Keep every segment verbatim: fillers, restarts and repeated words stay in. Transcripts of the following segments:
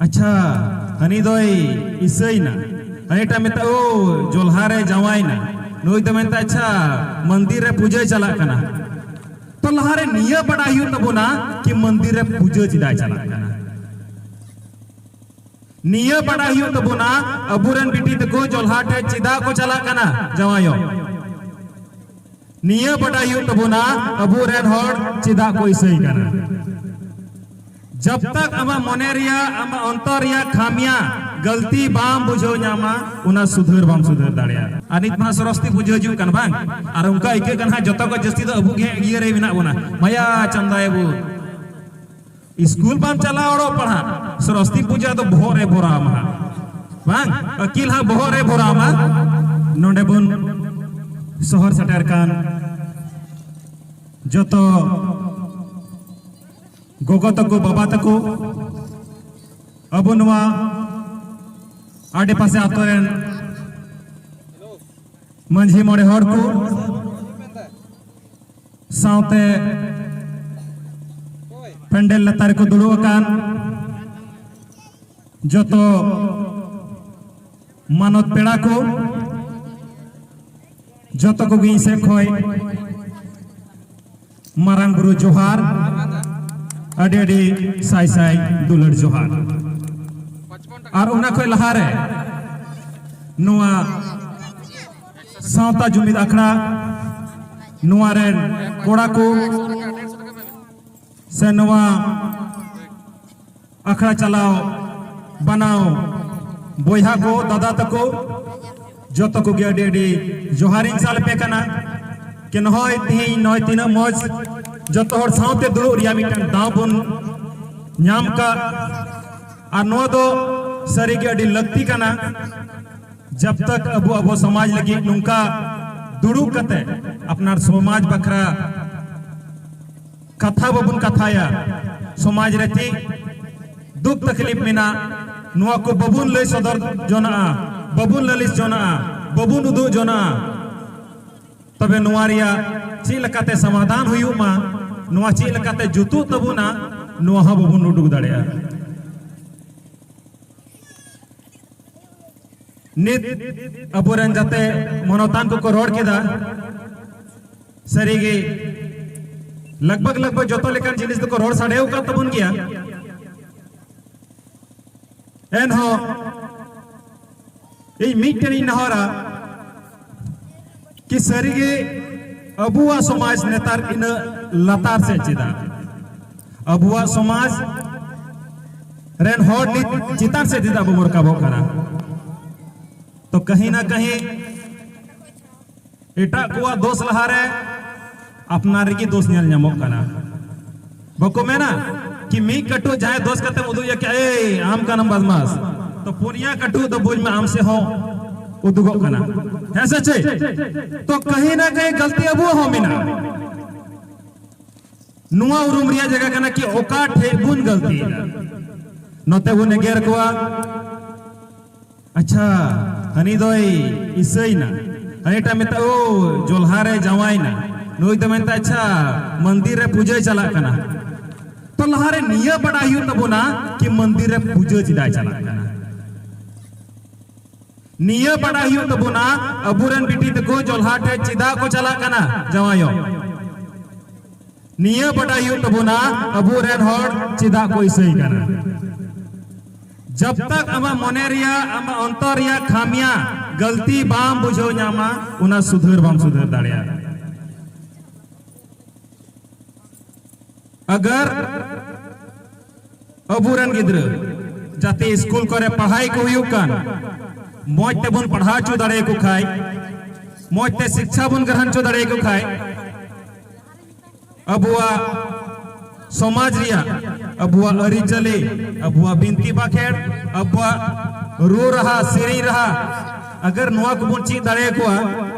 ᱟᱪᱪᱷᱟ, ᱦᱟᱹᱱᱤ ᱫᱚᱭ ᱤᱥᱟᱹᱭᱱᱟ, ᱦᱟᱹᱱᱤᱴᱟᱜ ᱢᱮᱛᱟᱜ, ᱳ, ᱡᱚᱞᱦᱟ ᱨᱮ ᱡᱟᱶᱟᱭᱱᱟ, ᱱᱩᱭ ᱫᱚ ᱢᱮᱱᱛᱟ, ᱟᱪᱪᱷᱟ, ᱢᱚᱱᱫᱤᱨ ᱨᱮ ᱯᱩᱡᱟᱹᱭ ᱪᱟᱞᱟᱜ ᱠᱟᱱᱟ᱾ ᱛᱚ ᱞᱟᱦᱟᱨᱮ ᱱᱤᱭᱟᱹ ᱵᱟᱰᱟᱭ ᱦᱩᱭᱩᱜ ᱛᱟᱵᱚᱱᱟ ᱠᱤ ᱢᱚᱱᱫᱤᱨ ᱨᱮ ᱯᱩᱡᱟᱹ ᱪᱮᱫᱟᱜ ᱪᱟᱞᱟᱜ ᱠᱟᱱᱟ᱾ ᱱᱤᱭᱟᱹ ᱵᱟᱰᱟᱭ ᱦᱩᱭᱩᱜ ᱛᱟᱵᱚᱱᱟ ᱟᱵᱚᱨᱮᱱ ᱵᱤᱴᱤ ᱛᱟᱠᱚ ᱡᱚᱞᱦᱟ ᱴᱷᱮᱡ ᱪᱮᱫᱟᱜ ᱠᱚ ᱪᱟᱞᱟᱜ ᱠᱟᱱᱟ ᱡᱟᱶᱟᱭᱚᱜ᱾ ᱱᱤᱭᱟᱹ ᱵᱟᱰᱟᱭ ᱦᱩᱭᱩᱜ ᱛᱟᱵᱚᱱᱟ ᱟᱵᱚᱨᱮᱱ ᱦᱚᱲ ᱪᱮᱫᱟᱜ ᱠᱚ ᱤᱥᱟᱹᱭ ᱠᱟᱱᱟ᱾ ᱡᱟᱵ ᱛᱟᱠ ᱟᱢᱟᱜ ᱢᱚᱱᱮ ᱨᱮᱭᱟᱜ, ᱟᱢᱟᱜ ᱚᱱᱛᱚᱨ ᱨᱮᱭᱟᱜ ᱠᱷᱟᱢᱤᱭᱟ ᱜᱟᱹᱞᱛᱤ ᱵᱟᱢ ᱵᱩᱡᱷᱟᱹᱣ ᱧᱟᱢᱟ, ᱚᱱᱟ ᱥᱩᱫᱷᱟᱹᱨ ᱵᱟᱢ ᱥᱩᱫᱷᱟᱹᱨ ᱫᱟᱲᱮᱭᱟᱜᱼᱟ᱾ ᱟᱨ ᱱᱤᱛ ᱢᱟ ᱥᱚᱨᱚᱥᱚᱛᱤ ᱯᱩᱡᱟᱹ ᱦᱤᱡᱩᱜ ᱠᱟᱱ ᱵᱟᱝ? ᱟᱨ ᱚᱱᱠᱟ ᱟᱹᱭᱠᱟᱹᱜ ᱠᱟᱱᱟ ᱦᱟᱸᱜ ᱡᱚᱛᱚ ᱠᱚ ᱡᱟᱹᱥᱛᱤ ᱫᱚ ᱟᱵᱚ ᱜᱮ ᱤᱭᱟᱹ ᱨᱮ ᱢᱮᱱᱟᱜ ᱵᱚᱱᱟ, ᱢᱟᱭᱟ ᱪᱟᱸᱫᱟᱭᱟᱵᱚᱱ᱾ ᱥᱠᱩᱞ ᱵᱟᱢ ᱪᱟᱞᱟᱣ ᱚᱲᱚᱜ ᱯᱟᱲᱦᱟᱜ, ᱥᱚᱨᱚᱥᱚᱛᱤ ᱯᱩᱡᱟᱹ ᱫᱚ ᱵᱚᱦᱚᱜ ᱨᱮ ᱵᱷᱚᱨᱟᱣ ᱢᱟ ᱦᱟᱸᱜ᱾ ᱵᱟᱝ, ᱟᱹᱠᱤᱞ ᱦᱟᱸᱜ ᱵᱚᱦᱚᱜ ᱨᱮ ᱵᱷᱚᱨᱟᱣ ᱢᱟ᱾ ᱱᱚᱰᱮ ᱵᱚᱱ ᱥᱚᱦᱚᱨ ᱥᱮᱴᱮᱨ ᱠᱟᱱ ᱡᱚᱛᱚ ᱜᱚᱜᱚ ᱛᱟᱠᱚ, ᱵᱟᱵᱟ ᱛᱟᱠᱚ, ᱟᱵᱚ ᱱᱚᱣᱟ ᱟᱰᱮᱯᱟᱥᱮ ᱟᱛᱳ ᱨᱮᱱ ᱢᱟᱹᱡᱷᱤ ᱢᱚᱬᱮ ᱦᱚᱲ ᱠᱚ, ᱥᱟᱶᱛᱮ ᱯᱮᱱᱰᱮᱞ ᱞᱟᱛᱟᱨ ᱨᱮᱠᱚ ᱫᱩᱲᱩᱵ ᱟᱠᱟᱱ ᱡᱚᱛᱚ ᱢᱟᱱᱚᱛ ᱯᱮᱲᱟ ᱠᱚ, ᱡᱚᱛᱚ ᱠᱚᱜᱮ ᱤᱧ ᱥᱮᱫ ᱠᱷᱚᱱ ᱢᱟᱨᱟᱝ ᱵᱩᱨᱩ ᱡᱚᱦᱟᱨ, ᱟᱹᱰᱤ ᱟᱹᱰᱤ ᱥᱟᱭ ᱥᱟᱭ ᱫᱩᱞᱟᱹᱲ ᱡᱚᱦᱟᱨ᱾ ᱟᱨ ᱚᱱᱟ ᱠᱷᱚᱱ ᱞᱟᱦᱟᱨᱮ ᱱᱚᱣᱟ ᱥᱟᱶᱛᱟ ᱡᱩᱢᱤᱫ ᱟᱠᱷᱲᱟ, ᱱᱚᱣᱟ ᱨᱮᱱ ᱠᱚᱲᱟ ᱠᱚ ᱥᱮ ᱱᱚᱣᱟ ᱟᱠᱷᱲᱟ ᱪᱟᱞᱟᱣ ᱵᱟᱱᱟᱣ ᱵᱚᱭᱦᱟ ᱠᱚ, ᱫᱟᱫᱟ ᱛᱟᱠᱚ, ᱡᱚᱛᱚ ᱠᱚᱜᱮ ᱟᱹᱰᱤ ᱟᱹᱰᱤ ᱡᱚᱦᱟᱨᱤᱧ ᱪᱟᱞ ᱟᱯᱮ ᱠᱟᱱᱟ᱾ ᱠᱤ ᱱᱚᱜᱼᱚᱭ ᱛᱮᱦᱮᱧ ᱱᱚᱜᱼᱚᱭ ᱛᱤᱱᱟᱹᱜ ᱢᱚᱡᱽ ᱡᱚᱛᱚ ᱦᱚᱲ ᱥᱟᱶᱛᱮ ᱫᱩᱲᱩᱵ ᱨᱮᱭᱟᱜ ᱢᱤᱫᱴᱟᱝ ᱫᱟᱣ ᱵᱚᱱ ᱧᱟᱢ ᱠᱟᱜ᱾ ᱟᱨ ᱱᱚᱣᱟ ᱫᱚ ᱥᱟᱹᱨᱤᱜᱮ ᱟᱹᱰᱤ ᱞᱟᱹᱠᱛᱤ ᱠᱟᱱᱟ᱾ ᱡᱟᱵ ᱛᱟᱠ ᱟᱵᱚ ᱟᱵᱚ ᱥᱚᱢᱟᱡᱽ ᱞᱟᱹᱜᱤᱫ ᱱᱚᱝᱠᱟ ᱫᱩᱲᱩᱵ ᱠᱟᱛᱮ ᱟᱯᱱᱟᱨ ᱥᱚᱢᱟᱡᱽ ᱵᱟᱠᱷᱨᱟ ᱠᱟᱛᱷᱟ ᱵᱟᱵᱚᱱ ᱠᱟᱛᱷᱟᱭᱟ, ᱥᱚᱢᱟᱡᱽ ᱨᱮ ᱪᱮᱫ ᱫᱩᱠ ᱛᱟᱠᱞᱤᱯ ᱢᱮᱱᱟᱜ, ᱱᱚᱣᱟ ᱠᱚ ᱵᱟᱵᱚᱱ ᱞᱟᱹᱭ ᱥᱚᱫᱚᱨ ᱡᱚᱱᱟᱜᱼᱟ, ᱵᱟᱵᱚᱱ ᱞᱟᱹᱞᱤᱥ ᱡᱚᱱᱟᱜᱼᱟ, ᱵᱟᱵᱚᱱ ᱩᱫᱩᱜ ᱡᱚᱱᱟᱜᱼᱟ, ᱛᱚᱵᱮ ᱱᱚᱣᱟ ᱨᱮᱭᱟᱜ ᱪᱮᱫ ᱞᱮᱠᱟᱛᱮ ᱥᱚᱢᱟᱫᱷᱟᱱ ᱦᱩᱭᱩᱜ ᱢᱟ, ᱱᱚᱣᱟ ᱪᱮᱫ ᱞᱮᱠᱟᱛᱮ ᱡᱩᱛᱩᱜ ᱛᱟᱵᱚᱱᱟ, ᱱᱚᱣᱟ ᱦᱚᱸ ᱵᱟᱵᱚᱱ ᱩᱰᱩᱠ ᱫᱟᱲᱮᱭᱟᱜᱼᱟ᱾ ᱱᱤᱛ ᱟᱵᱚᱨᱮᱱ ᱡᱟᱛᱮ ᱢᱟᱱᱚᱛᱟᱱ ᱠᱚᱠᱚ ᱨᱚᱲ ᱠᱮᱫᱟ, ᱥᱟᱹᱨᱤᱜᱮ ᱞᱟᱜᱽᱵᱷᱟᱜᱽ ᱞᱟᱜᱽᱵᱷᱟᱜᱽ ᱡᱚᱛᱚ ᱞᱮᱠᱟᱱ ᱡᱤᱱᱤᱥ ᱫᱚᱠᱚ ᱨᱚᱲ ᱥᱟᱰᱮ ᱟᱠᱟᱫ ᱛᱟᱵᱚᱱ ᱜᱮᱭᱟ᱾ ᱮᱱᱦᱚᱸ ᱤᱧ ᱢᱤᱫᱴᱮᱱ ᱤᱧ ᱱᱮᱦᱚᱨᱟ ᱠᱤ ᱥᱟᱹᱨᱤᱜᱮ ᱟᱵᱚᱣᱟᱜ ᱥᱚᱢᱟᱡᱽ ᱱᱮᱛᱟᱨ ᱤᱱᱟᱹᱜ ᱞᱟᱛᱟᱨ ᱥᱮᱫ ᱪᱮᱫᱟᱜ? ᱟᱵᱚᱣᱟᱜ ᱥᱚᱢᱟᱡᱽ ᱨᱮᱱ ᱦᱚᱲ ᱱᱤᱛ ᱪᱮᱛᱟᱱ ᱥᱮᱫ ᱪᱮᱫᱟᱜ ᱵᱟᱵᱚᱱ ᱨᱟᱠᱟᱵᱚᱜ ᱠᱟᱱᱟ? ᱛᱚ ᱠᱟᱹᱦᱤ ᱱᱟ ᱠᱟᱹᱦᱤ ᱮᱴᱟᱜ ᱠᱚᱣᱟᱜ ᱫᱳᱥ ᱞᱟᱦᱟᱨᱮ ᱟᱯᱱᱟᱨ ᱨᱮᱜᱮ ᱫᱳᱥ ᱧᱮᱞ ᱧᱟᱢᱚᱜ ᱠᱟᱱᱟ᱾ ᱵᱟᱠᱚ ᱢᱮᱱᱟ ᱠᱤ ᱢᱤᱫ ᱠᱟᱹᱴᱩᱵ ᱡᱟᱦᱟᱸᱭ ᱫᱳᱥ ᱠᱟᱛᱮᱢ ᱩᱫᱩᱜ ᱮᱭᱟ ᱠᱤ, "ᱮᱭ, ᱟᱢ ᱠᱟᱱᱟᱢ ᱵᱟᱫᱢᱟᱥ", ᱛᱚ ᱯᱩᱱᱭᱟ ᱠᱟᱹᱴᱩᱵ ᱫᱚ ᱵᱩᱡᱽ ᱢᱮ ᱟᱢ ᱥᱮᱫ ᱦᱚᱸ ᱩᱫᱩᱜᱚᱜ ᱠᱟᱱᱟ᱾ ᱦᱮᱸ ᱥᱮ ᱪᱮᱫ? ᱛᱚ ᱠᱟᱹᱦᱤ ᱱᱟ ᱠᱟᱹᱦᱤ ᱜᱟᱞᱛᱤ ᱟᱵᱚᱣᱟᱜ ᱦᱚᱸ ᱢᱮᱱᱟᱜᱼᱟ᱾ ᱱᱚᱣᱟ ᱩᱨᱩᱢ ᱨᱮᱭᱟᱜ ᱡᱟᱭᱜᱟ ᱠᱟᱱᱟ ᱠᱤ ᱚᱠᱟ ᱴᱷᱮᱡ ᱵᱚᱱ ᱜᱟᱞᱛᱤᱭᱮᱫᱟ᱾ ᱱᱚᱛᱮ ᱵᱚᱱ ᱮᱜᱮᱨ ᱠᱚᱣᱟ, "ᱟᱪᱪᱷᱟ, ᱦᱟᱹᱱᱤ ᱫᱚᱭ ᱤᱥᱟᱹᱭᱱᱟ", ᱦᱟᱹᱱᱤᱴᱟᱜ ᱢᱮᱛᱟᱜ, "ᱳ, ᱡᱚᱞᱦᱟ ᱨᱮ ᱡᱟᱶᱟᱭᱱᱟ", ᱱᱩᱭ ᱫᱚ ᱢᱮᱱᱛᱟ, "ᱟᱪᱪᱷᱟ, ᱢᱚᱱᱫᱤᱨ ᱨᱮ ᱯᱩᱡᱟᱹᱭ ᱪᱟᱞᱟᱜ ᱠᱟᱱᱟ᱾" ᱛᱚ ᱞᱟᱦᱟᱨᱮ ᱱᱤᱭᱟᱹ ᱵᱟᱰᱟᱭ ᱦᱩᱭᱩᱜ ᱛᱟᱵᱚᱱᱟ ᱠᱤ ᱢᱚᱱᱫᱤᱨ ᱨᱮ ᱯᱩᱡᱟᱹ ᱪᱮᱫᱟᱜ ᱪᱟᱞᱟᱜ ᱠᱟᱱᱟ᱾ ᱱᱤᱭᱟᱹ ᱵᱟᱰᱟᱭ ᱦᱩᱭᱩᱜ ᱛᱟᱵᱚᱱᱟ ᱟᱵᱚᱨᱮᱱ ᱵᱤᱴᱤ ᱛᱟᱠᱚ ᱡᱚᱞᱦᱟ ᱴᱷᱮᱡ ᱪᱮᱫᱟᱜ ᱠᱚ ᱪᱟᱞᱟᱜ ᱠᱟᱱᱟ ᱡᱟᱶᱟᱭᱚᱜ᱾ ᱱᱤᱭᱟᱹ ᱵᱟᱰᱟᱭ ᱦᱩᱭᱩᱜ ᱛᱟᱵᱚᱱᱟ ᱟᱵᱚᱨᱮᱱ ᱦᱚᱲ ᱪᱮᱫᱟᱜ ᱠᱚ ᱤᱥᱟᱹᱭ ᱠᱟᱱᱟ᱾ ᱡᱟᱵ ᱛᱟᱠ ᱟᱢᱟᱜ ᱢᱚᱱᱮ ᱨᱮᱭᱟᱜ, ᱟᱢᱟᱜ ᱚᱱᱛᱚᱨ ᱨᱮᱭᱟᱜ ᱠᱷᱟᱢᱤᱭᱟ ᱜᱟᱞᱛᱤ ᱵᱟᱢ ᱵᱩᱡᱷᱟᱹᱣ ᱧᱟᱢᱟ, ᱚᱱᱟ ᱥᱩᱫᱷᱟᱹᱨ ᱵᱟᱢ ᱥᱩᱫᱷᱟᱹᱨ ᱫᱟᱲᱮᱭᱟᱜᱼᱟ᱾ ᱟᱜᱟᱨ ᱟᱵᱚᱨᱮᱱ ᱜᱤᱫᱽᱨᱟᱹ ᱡᱟᱛᱮ ᱥᱠᱩᱞ ᱠᱚᱨᱮ ᱯᱟᱲᱦᱟᱣ ᱠᱚ ᱦᱩᱭᱩᱜ ᱠᱟᱱ, ᱢᱚᱡᱽ ᱛᱮᱵᱚᱱ ᱯᱟᱲᱦᱟᱣ ᱦᱚᱪᱚ ᱫᱟᱲᱮᱭᱟᱠᱚ ᱠᱷᱟᱡ, ᱢᱚᱡᱽ ᱛᱮ ᱥᱤᱠᱪᱷᱟ ᱵᱚᱱ ᱜᱨᱚᱦᱚᱱ ᱦᱚᱪᱚ ᱫᱟᱲᱮᱭᱟᱠᱚ ᱠᱷᱟᱡ, ᱟᱵᱚᱣᱟᱜ ᱥᱚᱢᱟᱡᱽ ᱨᱮᱭᱟᱜ, ᱟᱵᱚᱣᱟᱜ ᱟᱹᱨᱤᱪᱟᱹᱞᱤ, ᱟᱵᱚᱣᱟᱜ ᱵᱤᱱᱛᱤ ᱵᱟᱠᱷᱮᱲ, ᱟᱵᱚᱣᱟᱜ ᱨᱩ ᱨᱟᱦᱟ, ᱥᱮᱨᱮᱧ ᱨᱟᱦᱟ, ᱟᱜᱟᱨ ᱱᱚᱣᱟ ᱠᱚᱵᱚᱱ ᱪᱮᱫ ᱫᱟᱲᱮᱭᱟᱠᱚᱣᱟ,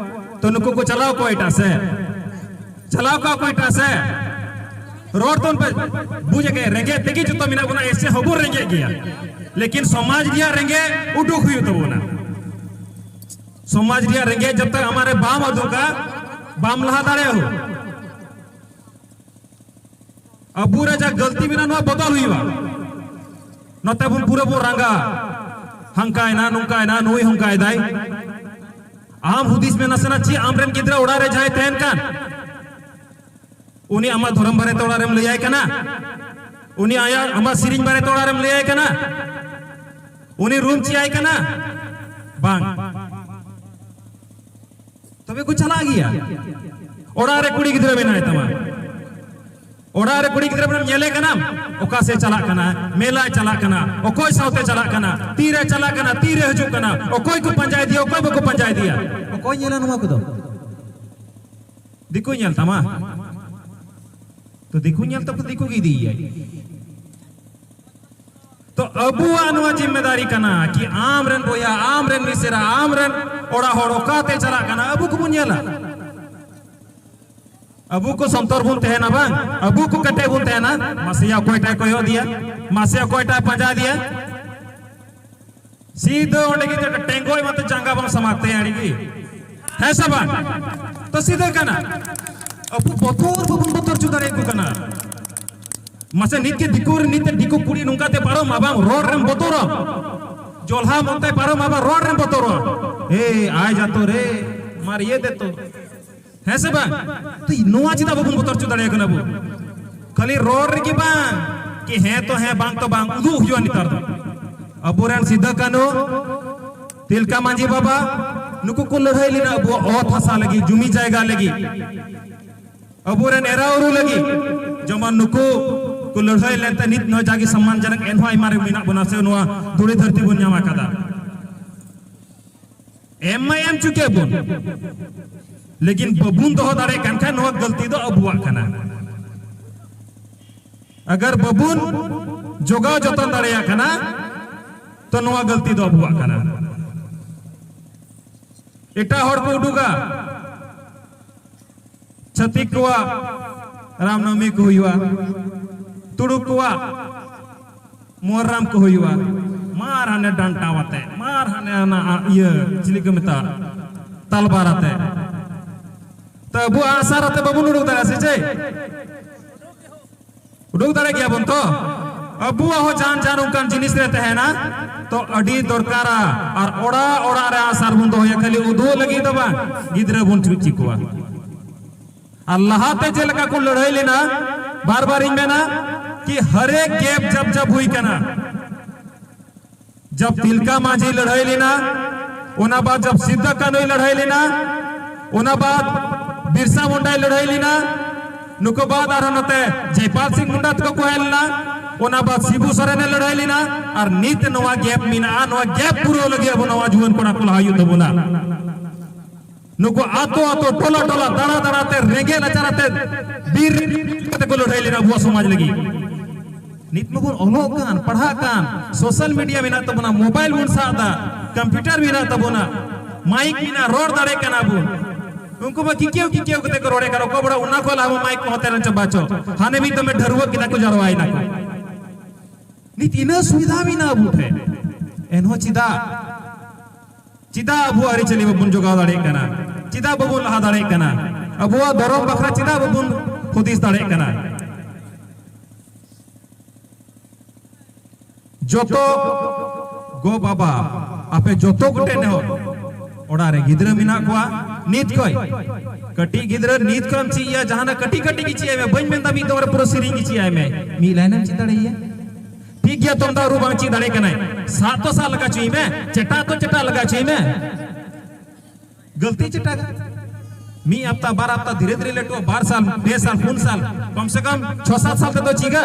ᱛᱚ ᱱᱩᱠᱩ ᱠᱚ ᱪᱟᱞᱟᱣ ᱠᱚᱣᱟ ᱮᱴᱟᱜ ᱥᱮᱫ, ᱪᱟᱞᱟᱣ ᱠᱚᱣᱟ ᱠᱚ ᱮᱴᱟᱜ ᱥᱮᱫ᱾ ᱨᱚᱲ ᱛᱚ ᱯᱮ ᱵᱩᱡᱽ ᱟᱠᱟᱫ, ᱨᱮᱸᱜᱮᱡ ᱛᱮᱜᱮ ᱡᱚᱛᱚ ᱢᱮᱱᱟᱜ ᱵᱚᱱᱟ, ᱮᱥᱮ ᱦᱚᱸᱵᱚᱱ ᱨᱮᱸᱜᱮᱡ ᱜᱮᱭᱟ, ᱞᱮᱠᱤᱱ ᱥᱚᱢᱟᱡᱽ ᱨᱮᱭᱟᱜ ᱨᱮᱸᱜᱮᱡ ᱩᱰᱩᱠ ᱦᱩᱭᱩᱜ ᱛᱟᱵᱚᱱᱟ᱾ ᱥᱚᱢᱟᱡᱽ ᱨᱮᱭᱟᱜ ᱨᱮᱸᱜᱮᱡ ᱡᱚᱵ ᱛᱟᱠ ᱟᱢᱟᱜ ᱨᱮ ᱵᱟᱢ ᱩᱫᱩᱜᱟ, ᱵᱟᱢ ᱞᱟᱦᱟ ᱫᱟᱲᱮᱭᱟᱜᱼᱟ᱾ ᱟᱵᱚᱨᱮ ᱡᱟ ᱜᱟᱹᱞᱛᱤ ᱢᱮᱱᱟᱜᱼᱟ, ᱱᱚᱣᱟ ᱵᱚᱫᱚᱞ ᱦᱩᱭᱩᱜᱼᱟ᱾ ᱱᱚᱛᱮ ᱵᱚᱱ ᱯᱩᱨᱟᱹ ᱵᱚᱱ ᱨᱟᱸᱜᱟ, ᱦᱟᱝᱠᱟᱭᱱᱟ, ᱱᱚᱝᱠᱟᱭᱱᱟ, ᱱᱩᱭ ᱦᱚᱝᱠᱟᱭ ᱫᱟᱭ᱾ ᱟᱢ ᱦᱩᱫᱤᱥ ᱢᱮ ᱱᱟᱥᱮᱱᱟᱜ, ᱪᱮᱫ ᱟᱢᱨᱮᱱ ᱜᱤᱫᱽᱨᱟᱹ ᱚᱲᱟᱜ ᱨᱮ ᱡᱟᱦᱟᱸᱭ ᱛᱟᱦᱮᱱ ᱠᱟᱱ, ᱩᱱᱤ ᱟᱢᱟᱜ ᱫᱷᱚᱨᱚᱢ ᱵᱟᱨᱮᱛᱮ ᱚᱲᱟᱜ ᱨᱮᱢ ᱞᱟᱹᱭᱟᱭ ᱠᱟᱱᱟ? ᱩᱱᱤ ᱟᱭᱟᱜ, ᱟᱢᱟᱜ ᱥᱮᱨᱮᱧ ᱵᱟᱨᱮᱛᱮ ᱚᱲᱟᱜ ᱨᱮᱢ ᱞᱟᱹᱭᱟᱭ ᱠᱟᱱᱟ? ᱩᱱᱤ ᱨᱩᱢ ᱪᱮᱫ ᱟᱭ ᱠᱟᱱᱟ? ᱵᱟᱝ᱾ ᱛᱚᱵᱮ ᱠᱚ ᱪᱟᱞᱟᱜ ᱜᱮᱭᱟ᱾ ᱚᱲᱟᱜ ᱨᱮ ᱠᱩᱲᱤ ᱜᱤᱫᱽᱨᱟᱹ ᱢᱮᱱᱟᱭ ᱛᱟᱢᱟ, ᱚᱲᱟᱜ ᱨᱮ ᱠᱩᱲᱤ ᱜᱤᱫᱽᱨᱟᱹ ᱵᱚᱱ ᱧᱮᱞᱮ ᱠᱟᱱᱟ, ᱚᱠᱟ ᱥᱮᱫ ᱪᱟᱞᱟᱜ ᱠᱟᱱᱟ, ᱢᱮᱞᱟᱭ ᱪᱟᱞᱟᱜ ᱠᱟᱱᱟ, ᱚᱠᱚᱭ ᱥᱟᱶᱛᱮ ᱪᱟᱞᱟᱜ ᱠᱟᱱᱟ, ᱛᱤᱨᱮ ᱪᱟᱞᱟᱜ ᱠᱟᱱᱟ, ᱛᱤᱨᱮ ᱦᱤᱡᱩᱜ ᱠᱟᱱᱟ, ᱚᱠᱚᱭ ᱠᱚ ᱯᱟᱸᱡᱟ ᱤᱫᱤᱭᱟ, ᱚᱠᱚᱭ ᱵᱟᱠᱚ ᱯᱟᱸᱡᱟ ᱤᱫᱤᱭᱟ᱾ ᱚᱠᱚᱭ ᱧᱮᱞᱟ ᱱᱚᱣᱟ ᱠᱚᱫᱚ? ᱫᱤᱠᱩᱭ ᱧᱮᱞ ᱛᱟᱢᱟ᱾ ᱛᱚ ᱫᱤᱠᱩ ᱧᱮᱞ ᱛᱮ ᱫᱤᱠᱩ ᱜᱮ ᱤᱫᱤᱭᱮᱭᱟᱭ᱾ ᱛᱚ ᱟᱵᱚᱣᱟᱜ ᱱᱚᱣᱟ ᱡᱤᱢᱢᱮᱫᱟᱨᱤ ᱠᱟᱱᱟ ᱠᱤ ᱟᱢ ᱨᱮᱱ ᱵᱚᱭᱦᱟ, ᱟᱢ ᱨᱮᱱ ᱢᱤᱥᱮᱨᱟ, ᱟᱢ ᱨᱮᱱ ᱚᱲᱟᱜ ᱦᱚᱲ ᱚᱠᱟᱛᱮ ᱪᱟᱞᱟᱜ ᱠᱟᱱᱟ, ᱟᱵᱚ ᱠᱚᱵᱚᱱ ᱧᱮᱞᱟ᱾ ᱟᱵᱚ ᱠᱚ ᱥᱚᱱᱛᱚᱨ ᱵᱚᱱ ᱛᱟᱦᱮᱱᱟ ᱵᱟᱝ, ᱟᱵᱚ ᱠᱚ ᱠᱮᱴᱮᱡ ᱵᱚᱱ ᱛᱟᱦᱮᱱᱟ᱾ ᱢᱟᱥᱮᱭᱟ ᱚᱠᱚᱭᱴᱟᱜ ᱠᱚᱭᱚᱜ ᱤᱫᱤᱭᱟ, ᱢᱟᱥᱮ ᱚᱠᱚᱭᱴᱟᱜ ᱯᱟᱸᱡᱟ ᱤᱫᱤᱭᱟ᱾ ᱥᱤᱫᱷᱟᱹ ᱚᱸᱰᱮ ᱜᱮ ᱴᱮᱸᱜᱚᱡ ᱢᱟᱛᱚ ᱡᱟᱸᱜᱟ ᱵᱟᱝ ᱥᱟᱢᱟᱜ ᱛᱟᱭᱟ ᱟᱹᱰᱤ ᱜᱮ᱾ ᱦᱮᱸ ᱥᱮ ᱵᱟᱝ? ᱛᱚ ᱥᱤᱫᱷᱟᱹ ᱠᱟᱱᱟ᱾ ᱟᱵᱚ ᱵᱚᱛᱚᱨ ᱵᱟᱵᱚᱱ ᱵᱚᱛᱚᱨ ᱦᱚᱪᱚ ᱫᱟᱲᱮᱭᱟᱠᱚ ᱠᱟᱱᱟ᱾ ᱢᱟᱥᱮ ᱱᱤᱛ ᱜᱮ ᱫᱤᱠᱩ ᱨᱮ, ᱱᱤᱛ ᱫᱤᱠᱩ ᱠᱩᱲᱤ ᱱᱚᱝᱠᱟ ᱛᱮ ᱯᱟᱨᱚᱢ ᱟᱵᱟᱝ ᱨᱚᱲ ᱨᱮᱢ ᱵᱚᱛᱚᱨᱚᱜ᱾ ᱡᱚᱞᱦᱟ ᱢᱚᱱᱛᱮ ᱯᱟᱨᱚᱢ ᱟᱵᱟᱝ ᱨᱚᱲ ᱨᱮᱢ ᱵᱚᱛᱚᱨᱚᱜ᱾ ᱮ ᱟᱭ ᱡᱟᱛᱚ ᱨᱮ, ᱢᱟᱨ ᱤᱭᱟᱹ ᱫᱮ ᱛᱚ᱾ ᱦᱮᱸ ᱥᱮ ᱵᱟᱝ? ᱛᱚ ᱱᱚᱣᱟ ᱪᱮᱫᱟᱜ ᱵᱟᱵᱚᱱ ᱵᱚᱛᱚᱨ ᱦᱚᱪᱚ ᱫᱟᱲᱮᱭᱟᱜ ᱠᱟᱱᱟ ᱵᱚ? ᱠᱷᱟᱹᱞᱤ ᱨᱚᱲ ᱨᱮᱜᱮ ᱵᱟᱝ, ᱠᱤ ᱦᱮᱸ ᱛᱚ ᱦᱮᱸ, ᱵᱟᱝ ᱛᱚ ᱵᱟᱝ, ᱩᱫᱩᱜ ᱦᱩᱭᱩᱜᱼᱟ ᱱᱮᱛᱟᱨ ᱫᱚ᱾ ᱟᱵᱚᱨᱮᱱ ᱥᱤᱫᱟᱹ ᱠᱟᱹᱱᱦᱩ, ᱛᱤᱞᱠᱟ ᱢᱟᱹᱡᱷᱤ ᱵᱟᱵᱟ, ᱱᱩᱠᱩ ᱠᱚ ᱞᱟᱹᱲᱦᱟᱹᱭ ᱞᱮᱱᱟ ᱟᱵᱚᱣᱟᱜ ᱚᱛ ᱦᱟᱥᱟ ᱞᱟᱹᱜᱤᱫ, ᱡᱩᱢᱤ ᱡᱟᱭᱜᱟ ᱞᱟᱹᱜᱤᱫ, ᱟᱵᱚᱨᱮᱱ ᱮᱨᱟ ᱩᱨᱩ ᱞᱟᱹᱜᱤᱫ᱾ ᱡᱮᱢᱚᱱ ᱱᱩᱠᱩ ᱠᱚ ᱞᱟᱹᱲᱦᱟᱹᱭ ᱞᱮᱱᱛᱮ ᱱᱤᱛ ᱱᱚᱣᱟ ᱡᱟᱜᱮ ᱥᱚᱢᱢᱟᱱ ᱡᱚᱱᱚᱠ ᱮᱱᱦᱚᱸ ᱟᱭᱢᱟ ᱨᱮ ᱢᱮᱱᱟᱜ ᱵᱚᱱᱟ, ᱥᱮ ᱱᱚᱣᱟ ᱫᱷᱩᱲᱤ ᱫᱷᱟᱹᱨᱛᱤ ᱵᱚᱱ ᱧᱟᱢ ᱟᱠᱟᱫᱟ᱾ ᱮᱢ ᱢᱟ ᱮᱢ ᱪᱩᱠᱮᱫ ᱵᱚᱱ, ᱞᱮᱠᱤᱱ ᱵᱟᱵᱚᱱ ᱫᱚᱦᱚ ᱫᱟᱲᱮᱭᱟᱜ ᱠᱟᱱ ᱠᱷᱟᱱ ᱱᱚᱣᱟ ᱜᱟᱹᱞᱛᱤ ᱫᱚ ᱟᱵᱚᱣᱟᱜ ᱠᱟᱱᱟ᱾ ᱟᱜᱟᱨ ᱵᱟᱵᱚᱱ ᱡᱚᱜᱟᱣ ᱡᱚᱛᱚᱱ ᱫᱟᱲᱮᱭᱟᱜ ᱠᱟᱱᱟ, ᱛᱚ ᱱᱚᱣᱟ ᱜᱟᱹᱞᱛᱤ ᱫᱚ ᱟᱵᱚᱣᱟᱜ ᱠᱟᱱᱟ᱾ ᱮᱴᱟᱜ ᱦᱚᱲ ᱠᱚ ᱩᱰᱩᱠᱟ, ᱪᱷᱟᱹᱛᱤᱠ ᱠᱚᱣᱟᱜ ᱨᱟᱢᱱᱚᱵᱚᱢᱤ ᱠᱚ ᱦᱩᱭᱩᱜᱼᱟ, ᱛᱩᱲᱩᱠ ᱠᱚᱣᱟᱜ ᱢᱚᱦᱨᱟᱢ ᱠᱚ ᱦᱩᱭᱩᱜᱼᱟ, ᱢᱟᱨ ᱦᱟᱱᱮ ᱰᱟᱱᱴᱟ ᱟᱛᱮ, ᱢᱟᱨ ᱦᱟᱱᱮ ᱦᱟᱱᱟ ᱤᱭᱟᱹ ᱪᱤᱞᱤ ᱠᱚ ᱢᱮᱛᱟᱜᱼᱟ, ᱛᱟᱞᱵᱟᱨ ᱟᱛᱮ᱾ ᱛᱚ ᱟᱵᱚ ᱟᱸᱜᱼᱥᱟᱨ ᱟᱛᱮ ᱵᱟᱵᱚᱱ ᱩᱰᱩᱠ ᱫᱟᱲᱮᱭᱟᱜᱼᱟ ᱥᱮ ᱪᱮᱫ? ᱩᱰᱩᱠ ᱫᱟᱲᱮ ᱜᱮᱭᱟ ᱵᱚᱱ ᱛᱚ? ᱟᱵᱚᱣᱟᱜ ᱦᱚᱸ ᱡᱟᱱ ᱡᱟᱱ ᱚᱱᱠᱟᱱ ᱡᱤᱱᱤᱥ ᱨᱮ ᱛᱟᱦᱮᱱᱟ, ᱛᱚ ᱟᱹᱰᱤ ᱫᱚᱨᱠᱟᱨᱟ᱾ ᱟᱨ ᱚᱲᱟᱜ ᱚᱲᱟᱜ ᱨᱮ ᱟᱥᱟᱨ ᱵᱚᱱ ᱫᱚᱦᱚᱭᱟ, ᱠᱷᱟᱹᱞᱤ ᱩᱫᱩᱜ ᱞᱟᱹᱜᱤᱫ ᱫᱚ ᱵᱟᱝ, ᱜᱤᱫᱽᱨᱟᱹ ᱵᱚᱱ ᱪᱮᱫ ᱪᱚ ᱠᱚᱣᱟ᱾ ᱟᱨ ᱞᱟᱦᱟᱛᱮ ᱪᱮᱫ ᱞᱮᱠᱟ ᱠᱚ ᱞᱟᱹᱲᱦᱟᱹᱭ ᱞᱮᱱᱟ, ᱵᱟᱨ ᱵᱟᱨ ᱤᱧ ᱢᱮᱱᱟ ᱠᱤ ᱦᱟᱨᱮᱠ ᱜᱮᱯ ᱡᱟᱵ ᱡᱟᱵ ᱦᱩᱭ ᱠᱟᱱᱟ, ᱡᱟᱵ ᱛᱤᱞᱠᱟ ᱢᱟᱹᱡᱷᱤ ᱞᱟᱹᱲᱦᱟᱹᱭ ᱞᱮᱱᱟ, ᱚᱱᱟ ᱵᱟᱫ ᱡᱟᱵ ᱥᱤᱫᱟ ᱠᱟᱹᱱᱩᱭ ᱞᱟᱹᱲᱦᱟᱹᱭ ᱞᱮᱱᱟ, ᱚᱱᱟ ᱵᱟᱫ ᱵᱤᱨᱥᱟ ᱢᱩᱱᱰᱟᱭ ᱞᱟᱹᱲᱦᱟᱹᱭ ᱞᱮᱱᱟ, ᱱᱩᱠᱩ ᱵᱟᱫ ᱟᱨᱦᱚᱸ ᱱᱚᱛᱮ ᱡᱚᱭᱯᱟᱞ ᱥᱤᱝ ᱢᱩᱱᱰᱟ ᱛᱟᱠᱚ ᱠᱚ ᱦᱮᱡ ᱞᱮᱱᱟ, ᱚᱱᱟ ᱵᱟᱫ ᱥᱤᱵᱩ ᱥᱚᱨᱮᱱᱮ ᱞᱟᱹᱲᱦᱟᱹᱭ ᱞᱮᱱᱟ᱾ ᱟᱨ ᱱᱤᱛ ᱱᱚᱣᱟ ᱜᱮᱯ ᱢᱮᱱᱟᱜᱼᱟ, ᱱᱚᱣᱟ ᱜᱮᱯ ᱯᱩᱨᱟᱹᱣ ᱞᱟᱹᱜᱤᱫ ᱟᱵᱚ ᱱᱚᱣᱟ ᱡᱩᱣᱟᱹᱱ ᱠᱚᱲᱟ ᱠᱚ ᱞᱟᱦᱟ ᱦᱩᱭᱩᱜ ᱛᱟᱵᱚᱱᱟ᱾ ᱱᱩᱠᱩ ᱟᱛᱳ ᱟᱛᱳ, ᱴᱚᱞᱟ ᱴᱚᱞᱟ ᱫᱟᱬᱟ ᱫᱟᱬᱟ ᱛᱮ, ᱨᱮᱸᱜᱮᱡ ᱱᱟᱪᱟᱨ ᱟᱛᱮ, ᱵᱤᱨ ᱠᱟᱛᱮ ᱠᱚ ᱞᱟᱹᱲᱦᱟᱹᱭ ᱞᱮᱱᱟ ᱟᱵᱚᱣᱟᱜ ᱥᱚᱢᱟᱡᱽ ᱞᱟᱹᱜᱤᱫ᱾ ᱱᱤᱛ ᱢᱟᱵᱚᱱ ᱚᱞᱚᱜ ᱠᱟᱱ, ᱯᱟᱲᱦᱟᱜ ᱠᱟᱱ, ᱥᱳᱥᱟᱞ ᱢᱤᱰᱤᱭᱟ ᱢᱮᱱᱟᱜ ᱛᱟᱵᱚᱱᱟ, ᱢᱳᱵᱟᱭᱤᱞ ᱵᱚᱱ ᱥᱟᱵ ᱮᱫᱟ, ᱠᱚᱢᱯᱤᱭᱩᱴᱟᱨ ᱢᱮᱱᱟᱜ ᱛᱟᱵᱚᱱᱟ, ᱢᱟᱭᱤᱠ ᱢᱮᱱᱟᱜ, ᱨᱚᱲ ᱫᱟᱲᱮ ᱠᱟᱱᱟ ᱵᱚᱱ᱾ ᱩᱱᱠᱩ ᱢᱟ ᱠᱤᱠᱤᱭᱟᱹᱣ ᱠᱤᱠᱤᱭᱟᱹᱣ ᱠᱟᱛᱮ ᱠᱚ ᱨᱚᱲᱮ ᱠᱟᱱᱟ, ᱚᱠᱚᱭ ᱵᱟᱲᱟ ᱚᱱᱟ ᱠᱚ ᱞᱟᱦᱟ ᱢᱟᱭᱤᱠ ᱠᱚᱦᱚᱸ ᱛᱮᱨᱮᱱ ᱪᱟᱵᱟ ᱪᱚ, ᱦᱟᱱᱮ ᱢᱤᱫ ᱫᱚᱢᱮ ᱰᱷᱟᱹᱨᱣᱟᱹᱜ ᱠᱮᱫᱟ ᱠᱚ, ᱡᱟᱨᱣᱟᱭᱮᱱᱟ ᱠᱚ᱾ ᱱᱤᱛ ᱤᱱᱟᱹ ᱥᱩᱵᱤᱫᱷᱟ ᱢᱮᱱᱟᱜᱼᱟ ᱟᱵᱚ ᱴᱷᱮᱱ, ᱮᱱᱦᱚᱸ ᱪᱮᱫᱟᱜ? ᱪᱮᱫᱟᱜ ᱟᱵᱚᱣᱟᱜ ᱟᱹᱨᱤᱪᱟᱹᱞᱤ ᱵᱟᱵᱚᱱ ᱡᱚᱜᱟᱣ ᱫᱟᱲᱮᱭᱟᱜ ᱠᱟᱱᱟ? ᱪᱮᱫᱟᱜ ᱵᱟᱵᱚᱱ ᱞᱟᱦᱟ ᱫᱟᱲᱮᱭᱟᱜ ᱠᱟᱱᱟ? ᱟᱵᱚᱣᱟᱜ ᱫᱷᱚᱨᱚᱢ ᱵᱟᱠᱷᱨᱟ ᱪᱮᱫᱟᱜ ᱵᱟᱵᱚᱱ ᱦᱩᱫᱤᱥ ᱫᱟᱲᱮᱭᱟᱜ ᱠᱟᱱᱟ? ᱡᱚᱛᱚ ᱜᱚ ᱵᱟᱵᱟ, ᱟᱯᱮ ᱡᱚᱛᱚ ᱠᱚᱴᱷᱮᱱ ᱱᱮᱦᱚᱨ, ᱚᱲᱟᱜ ᱨᱮ ᱜᱤᱫᱽᱨᱟᱹ ᱢᱮᱱᱟᱜ ᱠᱚᱣᱟ, ᱱᱤᱛ ᱠᱷᱚᱱ, ᱠᱟᱹᱴᱤᱡ ᱜᱤᱫᱽᱨᱟᱹ ᱱᱤᱛ ᱠᱷᱚᱱ ᱪᱮᱫ ᱮᱭᱟ, ᱡᱟᱦᱟᱱᱟᱜ ᱠᱟᱹᱴᱤᱡ ᱠᱟᱹᱴᱤᱡ ᱜᱮ ᱪᱮᱫ ᱟᱭ ᱢᱮ, ᱵᱟᱹᱧ ᱢᱮᱱᱫᱟ ᱢᱤᱫ ᱫᱚᱢ ᱨᱮ ᱯᱩᱨᱟᱹ ᱥᱮᱨᱮᱧ ᱜᱮ ᱪᱮᱫ ᱟᱭ ᱢᱮ, ᱢᱤᱫ ᱞᱟᱭᱤᱱ ᱮᱢ ᱪᱮᱫ ᱫᱟᱲᱮᱭᱟᱭᱟ᱾ ᱴᱷᱤᱠ ᱜᱮᱭᱟ, ᱛᱩᱢᱫᱟᱜ ᱨᱩ ᱵᱟᱝ ᱪᱮᱫ ᱫᱟᱲᱮ ᱠᱟᱱᱟᱭ, ᱥᱟᱵ ᱛᱚ ᱥᱟᱵ ᱞᱟᱜᱟ ᱦᱚᱪᱚᱭ ᱢᱮ, ᱪᱮᱴᱟᱜ ᱛᱚ ᱪᱮᱴᱟᱜ ᱞᱟᱜᱟ ᱦᱚᱪᱚᱭ ᱢᱮ᱾ ᱜᱟᱹᱞᱛᱤ ᱪᱮᱴᱟᱜᱟ᱾ ᱢᱤᱫ ᱦᱟᱯᱛᱟ, ᱵᱟᱨ ᱦᱟᱯᱛᱟ ᱫᱷᱤᱨᱮ ᱫᱷᱤᱨᱮ ᱞᱟᱹᱴᱩᱜᱼᱟ, ᱵᱟᱨ ᱥᱟᱞ, ᱯᱮ ᱥᱟᱞ, ᱯᱩᱱ ᱥᱟᱞ, ᱠᱚᱢ ᱥᱮ ᱠᱚᱢ ᱪᱷᱚ ᱥᱟᱛ ᱥᱟᱞ ᱛᱮᱫᱚ ᱪᱮᱫᱟ᱾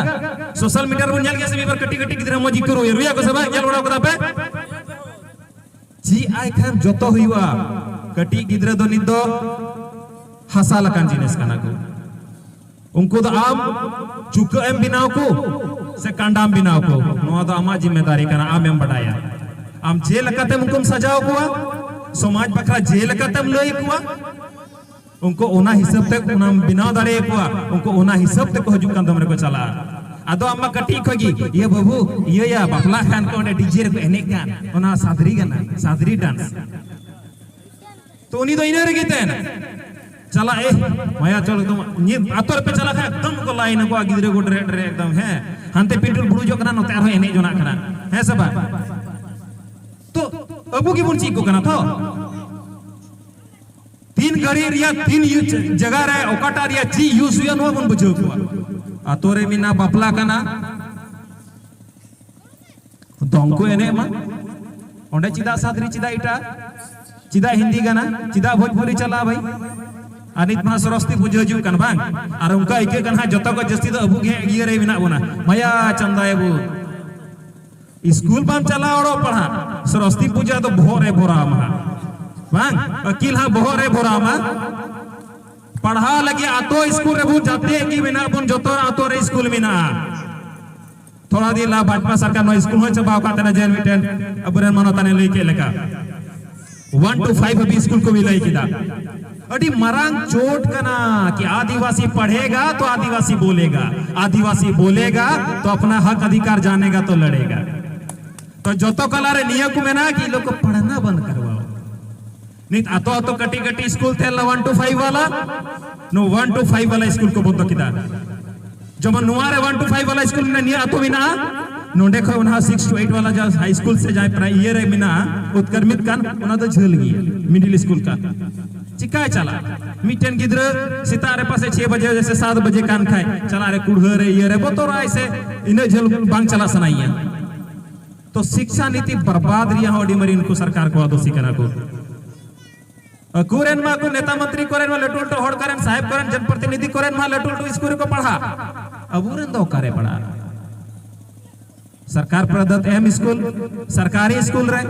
ᱥᱳᱥᱟᱞ ᱢᱤᱰᱤᱭᱟ ᱨᱮᱵᱚᱱ ᱧᱮᱞ ᱜᱮᱭᱟ ᱥᱮ, ᱢᱤᱫ ᱵᱟᱨ ᱠᱟᱹᱴᱤᱡ ᱠᱟᱹᱴᱤᱡ ᱜᱤᱫᱽᱨᱟᱹ ᱢᱚᱡᱽ ᱜᱮᱠᱚ ᱨᱩᱭᱟ, ᱨᱩᱭᱟ ᱠᱚ ᱥᱮ ᱵᱟᱝ? ᱧᱮᱞ ᱵᱟᱲᱟ ᱠᱟᱫᱟ ᱯᱮ? ᱪᱮᱫ ᱟᱭ ᱠᱷᱟᱱ ᱡᱚᱛᱚ ᱦᱩᱭᱩᱜᱼᱟ᱾ ᱠᱟᱹᱴᱤᱡ ᱜᱤᱫᱽᱨᱟᱹ ᱫᱚ ᱱᱤᱛ ᱫᱚ ᱦᱟᱥᱟ ᱞᱮᱠᱟᱱ ᱡᱤᱱᱤᱥ ᱠᱟᱱᱟ ᱠᱚ᱾ ᱩᱱᱠᱩ ᱫᱚ ᱟᱢ ᱪᱩᱠᱟᱹᱜ ᱮᱢ ᱵᱮᱱᱟᱣ ᱠᱚ ᱥᱮ ᱠᱟᱸᱰᱟᱢ ᱵᱮᱱᱟᱣ ᱠᱚ, ᱱᱚᱣᱟ ᱫᱚ ᱟᱢᱟᱜ ᱡᱤᱢᱢᱮᱫᱟᱨᱤ ᱠᱟᱱᱟ, ᱟᱢᱮᱢ ᱵᱟᱰᱟᱭᱟ᱾ ᱟᱢ ᱡᱮ ᱞᱮᱠᱟᱛᱮᱢ ᱩᱱᱠᱩᱢ ᱥᱟᱡᱟᱣ ᱠᱚᱣᱟ, ᱥᱚᱢᱟᱡᱽ ᱵᱟᱠᱷᱨᱟ ᱡᱮ ᱞᱮᱠᱟᱛᱮᱢ ᱞᱟᱹᱭ ᱟᱠᱚᱣᱟ, ᱩᱱᱠᱩ ᱚᱱᱟ ᱦᱤᱥᱟᱹᱵ ᱛᱮ ᱚᱱᱟᱢ ᱵᱮᱱᱟᱣ ᱫᱟᱲᱮ ᱟᱠᱚᱣᱟ, ᱩᱱᱠᱩ ᱚᱱᱟ ᱦᱤᱥᱟᱹᱵ ᱛᱮᱠᱚ ᱦᱤᱡᱩᱜ ᱠᱟᱱ ᱫᱚᱢ ᱨᱮᱠᱚ ᱪᱟᱞᱟᱜᱼᱟ᱾ ᱟᱫᱚ ᱟᱢ ᱢᱟ ᱠᱟᱹᱴᱤᱡ ᱠᱷᱚᱡ ᱜᱮ, "ᱤᱭᱟᱹ ᱵᱟᱹᱵᱩ, ᱤᱭᱟᱹᱭᱟ, ᱵᱟᱯᱞᱟᱜ ᱠᱷᱟᱱ ᱠᱚ ᱚᱸᱰᱮ ᱰᱤᱡᱮ ᱨᱮᱠᱚ ᱮᱱᱮᱡ ᱠᱟᱱ, ᱚᱱᱟ ᱥᱟᱫᱽᱨᱤ ᱠᱟᱱᱟ, ᱥᱟᱫᱽᱨᱤ ᱰᱟᱱᱥ᱾" ᱛᱚ ᱩᱱᱤ ᱫᱚ ᱤᱱᱟᱹ ᱨᱮᱜᱮ ᱛᱟᱦᱮᱱᱟ᱾ ᱪᱟᱞᱟᱜ ᱮ, ᱢᱟᱭᱟ ᱪᱚᱞ ᱮᱠᱫᱚᱢ, ᱟᱛᱳ ᱨᱮᱯᱮ ᱪᱟᱞᱟᱜ ᱠᱷᱟᱱ ᱮᱠᱫᱚᱢ ᱠᱚ ᱞᱟᱭᱤᱱ ᱟᱠᱚ, ᱜᱤᱫᱽᱨᱟᱹ ᱠᱚ ᱰᱨᱮ ᱰᱨᱮ ᱮᱠᱫᱚᱢ, ᱦᱮᱸ᱾ ᱦᱟᱱᱛᱮ ᱯᱤᱴᱩᱞ ᱵᱩᱲᱩᱡᱚᱜ ᱠᱟᱱᱟ, ᱱᱚᱛᱮ ᱟᱨᱦᱚᱸ ᱮᱱᱮᱡ ᱡᱚᱱᱟᱜ ᱠᱟᱱᱟ᱾ ᱦᱮᱸ ᱥᱮ ᱵᱟᱝ? ᱛᱚ ᱟᱵᱚ ᱜᱮᱵᱚᱱ ᱪᱮᱫ ᱠᱚ ᱠᱟᱱᱟ ᱛᱚ᱾ ᱛᱤᱱ ᱜᱷᱟᱹᱲᱤ ᱨᱮᱭᱟᱜ ᱛᱤᱱ ᱡᱟᱭᱜᱟ ᱨᱮ ᱚᱠᱟᱴᱟᱜ ᱨᱮᱭᱟᱜ ᱪᱮᱫ use ᱦᱩᱭᱩᱜᱼᱟ, ᱱᱚᱣᱟ ᱵᱚᱱ ᱵᱩᱡᱷᱟᱹᱣ ᱠᱚᱣᱟ᱾ ᱟᱛᱳ ᱨᱮ ᱢᱮᱱᱟᱜ ᱵᱟᱯᱞᱟ ᱠᱟᱱᱟ, ᱫᱚᱝ ᱠᱚ ᱮᱱᱮᱡ ᱢᱟ, ᱚᱸᱰᱮ ᱪᱮᱫᱟᱜ ᱥᱟᱫᱽᱨᱤ, ᱪᱮᱫᱟᱜ ᱮᱴᱟᱜ, ᱪᱮᱫᱟᱜ ᱦᱤᱱᱫᱤ ᱜᱟᱱᱟ, ᱪᱮᱫᱟᱜ ᱵᱷᱳᱡᱽᱯᱩᱨᱤ ᱪᱟᱞᱟᱜᱼᱟ ᱵᱷᱟᱹᱭ? ᱟᱨ ᱱᱤᱛ ᱢᱟ ᱥᱚᱨᱚᱥᱚᱛᱤ ᱯᱩᱡᱟᱹ ᱦᱤᱡᱩᱜ ᱠᱟᱱ ᱵᱟᱝ? ᱟᱨ ᱚᱱᱠᱟ ᱟᱹᱭᱠᱟᱹᱜ ᱠᱟᱱᱟ ᱦᱟᱸᱜ ᱡᱚᱛᱚ ᱠᱚ ᱡᱟᱹᱥᱛᱤ ᱫᱚ ᱟᱵᱚ ᱜᱮ ᱤᱭᱟᱹ ᱨᱮ ᱢᱮᱱᱟᱜ ᱵᱚᱱᱟ, ᱢᱟᱭᱟ ᱪᱟᱸᱫᱟᱭᱟᱵᱚᱱ᱾ ᱥᱠᱩᱞ ᱵᱟᱢ ᱪᱟᱞᱟᱣ ᱚᱲᱚᱜ ᱯᱟᱲᱦᱟᱜ, ᱥᱚᱨᱚᱥᱚᱛᱤ ᱯᱩᱡᱟᱹ ᱫᱚ ᱵᱚᱦᱚᱜ ᱨᱮ ᱵᱷᱚᱨᱟᱣ ᱢᱟ ᱦᱟᱸᱜ᱾ ᱵᱟᱝ, ᱟᱹᱠᱤᱞ ᱦᱟᱸᱜ ᱵᱚᱦᱚᱜ ᱨᱮ ᱵᱷᱚᱨᱟᱣ ᱢᱟ᱾ ᱯᱟᱲᱦᱟᱣ ᱞᱟᱹᱜᱤᱫ ᱟᱛᱳ ᱥᱠᱩᱞ ᱨᱮᱵᱚᱱ ᱡᱟᱛᱮ ᱜᱮ ᱢᱮᱱᱟᱜ ᱵᱚᱱ, ᱡᱚᱛᱚ ᱟᱛᱳ ᱨᱮ ᱥᱠᱩᱞ ᱢᱮᱱᱟᱜᱼᱟ᱾ ᱛᱷᱚᱲᱟ ᱫᱤᱱ ᱞᱟᱦᱟ ᱵᱷᱟᱡᱽᱯᱟ ᱥᱚᱨᱠᱟᱨ ᱱᱚᱣᱟ ᱥᱠᱩᱞ ᱦᱚᱸᱭ ᱪᱟᱵᱟᱣ ᱟᱠᱟᱫ ᱛᱟᱦᱮᱱᱟ, ᱡᱮ ᱢᱤᱫᱴᱮᱱ ᱟᱵᱚᱨᱮᱱ ᱢᱟᱱᱚᱛᱟᱱᱮ ᱞᱟᱹᱭ ᱠᱮᱫ ᱞᱮᱠᱟ᱾ ᱚᱣᱟᱱ ᱴᱩ ᱯᱷᱟᱭᱤᱵᱷ ᱦᱟᱹᱵᱤᱡ ᱥᱠᱩᱞ ᱠᱚ ᱵᱤᱞᱟᱹᱭ ᱠᱮᱫᱟ᱾ ᱟᱹᱰᱤ ᱢᱟᱨᱟᱝ ᱪᱳᱴ ᱠᱟᱱᱟ ᱠᱤ ᱟᱹᱫᱤᱵᱟᱹᱥᱤ ᱯᱟᱲᱦᱮᱜᱟ ᱛᱚ ᱟᱹᱫᱤᱵᱟᱹᱥᱤ ᱵᱳᱞᱮᱜᱟ, ᱟᱹᱫᱤᱵᱟᱹᱥᱤ ᱵᱳᱞᱮᱜᱟ ᱛᱚ ᱟᱯᱱᱟ ᱦᱚᱠ ᱚᱫᱷᱤᱠᱟᱨ ᱡᱟᱱᱮᱜᱟ ᱛᱚ ᱞᱟᱲᱮᱜᱟ᱾ ᱛᱚ ᱡᱚᱛᱚ ᱠᱟᱞᱟ ᱨᱮ ᱱᱤᱭᱟᱹ ᱠᱚ ᱢᱮᱱᱟ ᱠᱤ ᱞᱳᱜ ᱠᱚ ᱯᱟᱲᱦᱟᱱᱟ ᱵᱚᱱᱫ ᱠᱟᱨᱣᱟᱣ᱾ ᱱᱤᱛ ᱟᱛᱳ ᱟᱛᱳ ᱠᱟᱹᱴᱤᱡ ᱠᱟᱹᱴᱤᱡ ᱥᱠᱩᱞ ᱛᱟᱦᱮᱸ ᱞᱮᱱᱟ ᱚᱣᱟᱱ ᱴᱩ ᱯᱷᱟᱭᱤᱵᱷ ᱵᱟᱞᱟ, ᱱᱚᱣᱟ ᱚᱣᱟᱱ ᱴᱩ ᱯᱷᱟᱭᱤᱵᱷ ᱵᱟᱞᱟ ᱥᱠᱩᱞ ᱠᱚ ᱵᱚᱱᱫᱚ ᱠᱮᱫᱟ᱾ ᱡᱮᱢᱚᱱ ᱱᱚᱣᱟ ᱨᱮ ᱚᱣᱟᱱ ᱴᱩ ᱯᱷᱟᱭᱤᱵᱷ ᱵᱟᱞᱟ ᱥᱠᱩᱞ ᱢᱮᱱᱟᱜᱼᱟ, ᱱᱤᱭᱟᱹ ᱟᱛᱳ ᱢᱮᱱᱟᱜᱼᱟ, ᱱᱚᱸᱰᱮ ᱠᱷᱚᱱ ᱚᱱᱟ ᱥᱤᱠᱥ ᱴᱩ ᱮᱭᱤᱴ ᱵᱟᱞᱟ ᱡᱟᱦᱟᱸ ᱦᱟᱭ ᱥᱠᱩᱞ ᱥᱮ ᱡᱟᱦᱟᱸ ᱯᱨᱟᱭ ᱤᱭᱟᱹ ᱨᱮ ᱢᱮᱱᱟᱜᱼᱟ, ᱩᱛᱠᱚᱨᱢᱤᱛ ᱠᱟᱱ, ᱚᱱᱟ ᱫᱚ ᱡᱷᱟᱹᱞ ᱜᱮᱭᱟ, ᱢᱤᱰᱤᱞ ᱥᱠᱩᱞ ᱠᱟᱱ᱾ ᱪᱤᱠᱟᱭ ᱪᱟᱞᱟᱜᱼᱟ? ᱢᱤᱫᱴᱮᱱ ᱜᱤᱫᱽᱨᱟᱹ ᱥᱮᱛᱟᱜ ᱨᱮ ᱯᱟᱥᱮ ᱪᱷᱮ ᱵᱟᱡᱮ ᱥᱮ ᱥᱟᱛ ᱵᱟᱡᱮ ᱠᱟᱱ ᱠᱷᱟᱡ ᱪᱟᱞᱟᱜ ᱨᱮ ᱠᱩᱲᱦᱟᱹ ᱨᱮ ᱤᱭᱟᱹ ᱨᱮ ᱵᱚᱛᱚᱨᱟᱭ ᱥᱮ ᱤᱱᱟᱹᱜ ᱡᱷᱟᱹᱞ ᱵᱟᱝ ᱪᱟᱞᱟᱜ ᱥᱟᱱᱟᱭᱮᱭᱟ᱾ ᱛᱚ ᱥᱤᱠᱥᱟ ᱱᱤᱛᱤ ᱵᱟᱨᱵᱟᱫ ᱨᱮᱭᱟᱜ ᱦᱚᱸ ᱟᱹᱰᱤ ᱢᱟᱨᱟᱝ ᱩᱱᱠᱩ ᱥᱚᱨᱠᱟᱨ ᱠᱚᱣᱟᱜ ᱫᱳᱥᱤ ᱠᱟᱱᱟ ᱠᱚ᱾ ᱟᱠᱚᱨᱮᱱ ᱢᱟ ᱠᱚ ᱱᱮᱛᱟ ᱢᱚᱱᱛᱨᱤ ᱠᱚᱨᱮᱱ ᱢᱟ ᱞᱟᱹᱴᱩ ᱞᱟᱹᱴᱩ ᱦᱚᱲ ᱠᱚᱨᱮᱱ, ᱥᱟᱦᱮᱵ ᱠᱚᱨᱮᱱ, ᱡᱚᱱᱯᱨᱚᱛᱤᱱᱤᱫᱷᱤ ᱠᱚᱨᱮᱱ ᱢᱟ ᱞᱟᱹᱴᱩ ᱞᱟᱹᱴᱩ ᱥᱠᱩᱞ ᱨᱮᱠᱚ ᱯᱟᱲᱦᱟᱜ᱾ ᱟᱵᱚᱨᱮᱱ ᱫᱚ ᱚᱠᱟᱨᱮ ᱯᱟᱲᱦᱟᱜ? ᱥᱚᱨᱠᱟᱨ ᱯᱨᱚᱫᱚᱛ ᱮᱢ ᱥᱠᱩᱞ, ᱥᱚᱨᱠᱟᱨᱤ ᱥᱠᱩᱞ ᱨᱮ᱾